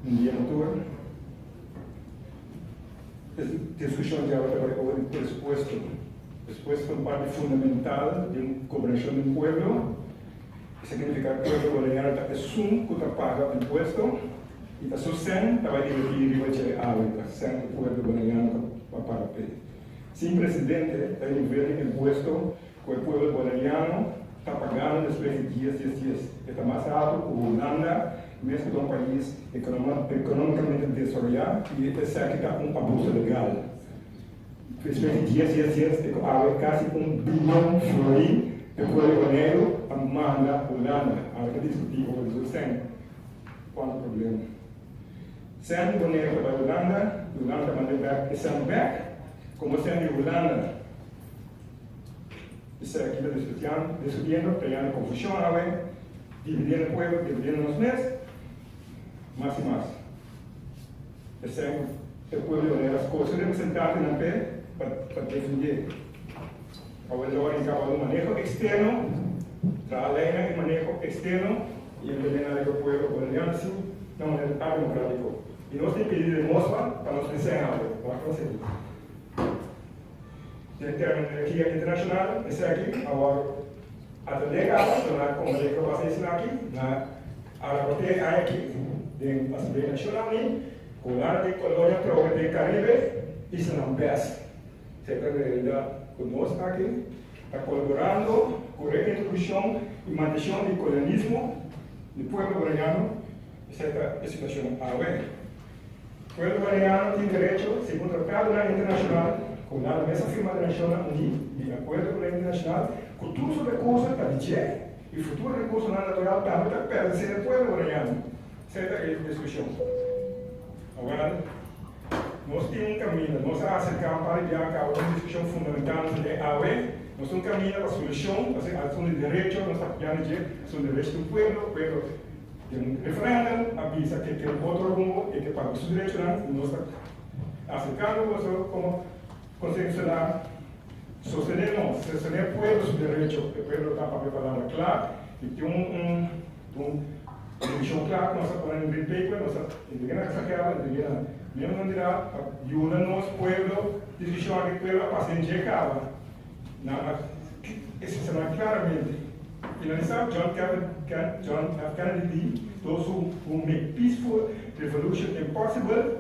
Un dia na tur. E diskushon djawe ta bai over di presupuesto. Presupuesto ta un parti fundamental di un gobernashon di un pueblo. Esaki nifiká ku pueblo boneriano ta esun ku ta paga impuesto i ta su sèn ta bai divertí riba dje awe, ta sèn ku pueblo boneriano ta paga p'e. Sin presidente ta e nivel di impuesto ku e pueblo boneriano ta pagando despues di dies dies dies. E ta mas alto ku Hulanda mes ku ta un pais economicamente desaroyá i esaki ta un abuso legal. Despues di dies dies dies e ku awe kasi un bilyon florin e pueblo di Boneiru a manda Hulanda. Awe ta diskutí over di su sèn. Kuantu problema. Sèn di Boneiru ta bai Hulanda i Hulanda ta mand'é bèk e sèn bèk komo sèn di Hulanda. Esaki ta diskutiendo, kreando konfushon awe, dividiendo e pueblo, dividiendo nos mes mas i mas. Esei e pueblo di manera skohe su representantenan p'e pa defendé. Awe lo a enkaba un maneho eksterno, traha leinan i maneho eksterno i implementá riba e pueblo boneriano sin na manera ademokratiko. I nos tin pidi limosna pa nos mester awe. Wak konsegui. Den terminologia internashonal esaki a wòrdu atendé kaba, so nan a komprendé kiko pasa esnan aki, nan a raport'é e aña aki den Asamblea Nashonal ni ku nan tin kolonia trobe den Karibe islanan bes. Esei ta realidat ku nos aki ta kolaborando ku reintrodukshon i mantenshon di kolonialismo di pueblo boneriano, esei ta e situashon awe. Pueblo Boneriano tin derecho, segun tratadonan internashonal ku nan mes a firma den Nashonnan Uní di akuerdo ku lei internashonal, ku tur su rekurso ta di dje i futuro rekursonan natural tambe ta pertensé na pueblo boneriano. Esei ta e diskushon. Awèl, nos tin un kaminda. Nos a aserká un par di bia kaba un diskushon fundamental nos ta den awe. Nos tin un kaminda pa solushon, pasobra asuntu di derecho nos ta papiando di dje, asuntu di derecho di un pueblo, pueblo. Den un referendum a bisa ke ke otro rumbo e ke papia su derechonan i nos ta aserkando boso komo Konseho Insular sostené nos, sostené pueblo su derecho, e pueblo ta papia palabra kla i tin un un un vishon kla ku nos a pone den green paper, nos a entreg'é na Kasakèl, entreg'é na miembronan di raad pa yuda nos pueblo diskushon aki pueblo a pasa den dje kaba nan a expresá klaramente. Finalisá, John John F. Kennedy di, Those who who make peaceful revolution impossible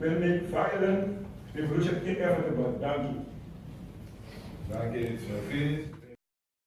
will make violent revolution inevitable. Danki. Danki, señor Fries.